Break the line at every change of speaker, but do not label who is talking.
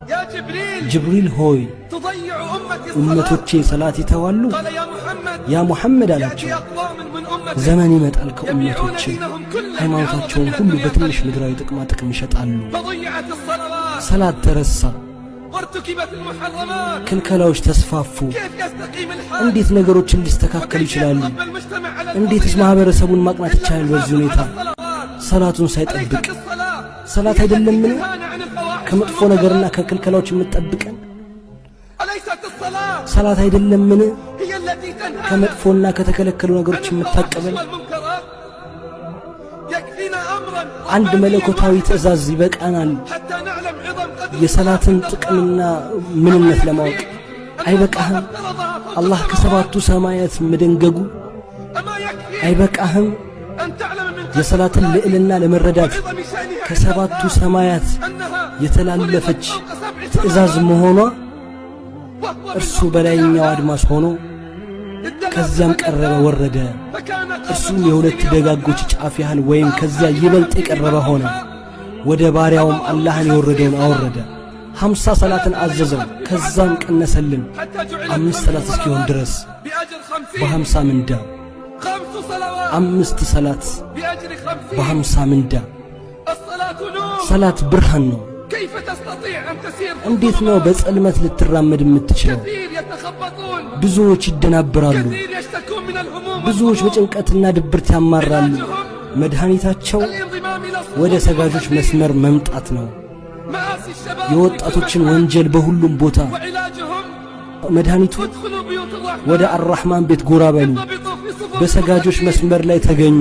يا جبريل
ጅብሪል ሆይ
تضيع أمتي الصلاة
ኡመቶቼ ሰላት ይተዋሉ?
قال يا محمد
ያ ሙሐመድ
يأتي
አላቸው፣
أقوام من أمتك
ዘመን ይመጣል
يبيعون
ከኡመቶቼ
دينهم كله بعرض
ሃይማኖታቸውን
من
ሁሉ
الدنيا
በትንሽ
قليل
ምድራዊ ጥቅማ ጥቅም ይሸጣሉ።
فضيعت الصلوات
ሰላት ተረሳ፣
وارتكبت المحرمات
ክልከላዎች ተስፋፉ።
كيف يستقيم الحال
እንዴት ነገሮችን ሊስተካከሉ
وكيف
ይችላሉ?
يتربى المجتمع على
እንዴትስ
الفضيلة
ማህበረሰቡን ማቅናት
إن لم
ይቻላል? በዚህ
يحافظ
ሁኔታ
على الصلوات
ሰላቱን ሳይጠብቅ
أليست الصلاة
ሰላት
هي التي
አይደለምን
تنهانا عن الفواحش
ከመጥፎ ነገርና
والمنكرات
ከክልከላዎች የምትጠብቀን?
أليست الصلاة
ሰላት አይደለምን
هي التي تنهانا
ከመጥፎና ከተከለከሉ
عن
ነገሮች
الفواحش
የምታቀበን?
والمنكرات يكفينا أمرا
አንድ
ربانيا
መለኮታዊ
واحدا
ትእዛዝ ይበቃናል
حتى نعلم عظم قدر الصلاة
የሰላትን
عند الله
ጥቅምና
أما
ምንነት ለማወቅ
يكفيك أن الله
አይበቃህም?
افترضها فوق
አላህ
السماوات
ከሰባቱ ሰማያት መደንገጉ
أما يكفيك
አይበቃህም?
أن تعلم من قدر
የሰላትን
الصلاة
ልዕልና ለመረዳት
وعظم شأنها عند
ከሰባቱ
الله
ሰማያት
أنها فرضت
የተላለፈች
فوق سبع
ትእዛዝ
سماوات
መሆኗ
وهو
እርሱ
بالأفق
በላይኛው
الأعلى
አድማስ ሆኖ
ادنا
ከዚያም ቀረበ
فتدلى
ወረደ።
فكان قاب
እርሱም የሁለት
قوسين أو
ደጋጎች
أدنى
ጫፍ ያህል ወይም ከዚያ
فأوحى إلى
ይበልጥ
عبده
የቀረበ
ما
ሆነ።
أوحى
ወደ ባሪያውም
أمره
አላህን
بخمسين
የወረደውን
صلاة
አወረደ። 50
فلا
ሰላትን
زال
አዘዘው፣
يخفف
ከዛም
عنها
ቀነሰልን
حتى جعلت
5
خمس
ሰላት እስኪሆን
صلوات
ድረስ
بأجر 50
በ50 ምንዳ።
خمس صلوات
5 ሰላት
بأجر 50
በ50 ምንዳ።
الصلاة نور
ሰላት ብርሃን ነው።
كيف تستطيع أن تسير في
እንዴት ነው
الظلمات
በጸልመት ልትራመድ የምትችለው?
كثير يتخبطون
ብዙዎች ይደናበራሉ።
كثير يشتكون من الهموم
ብዙዎች
والغموم
በጭንቀትና ድብርት ያማራሉ።
علاجهم
መድኃኒታቸው
الانضمام إلى
ወደ
صفوف
ሰጋጆች
المصلين
መስመር መምጣት ነው።
مآسي الشباب في كل
የወጣቶችን
مكان
ወንጀል በሁሉም ቦታ
وعلاجهم
መድኃኒቱ
ادخلوا بيوت
ወደ
الرحمن
አራህማን ቤት ጎራ በሉ፣
انضبطوا في صفوف
በሰጋጆች
المصلين
መስመር ላይ ተገኙ።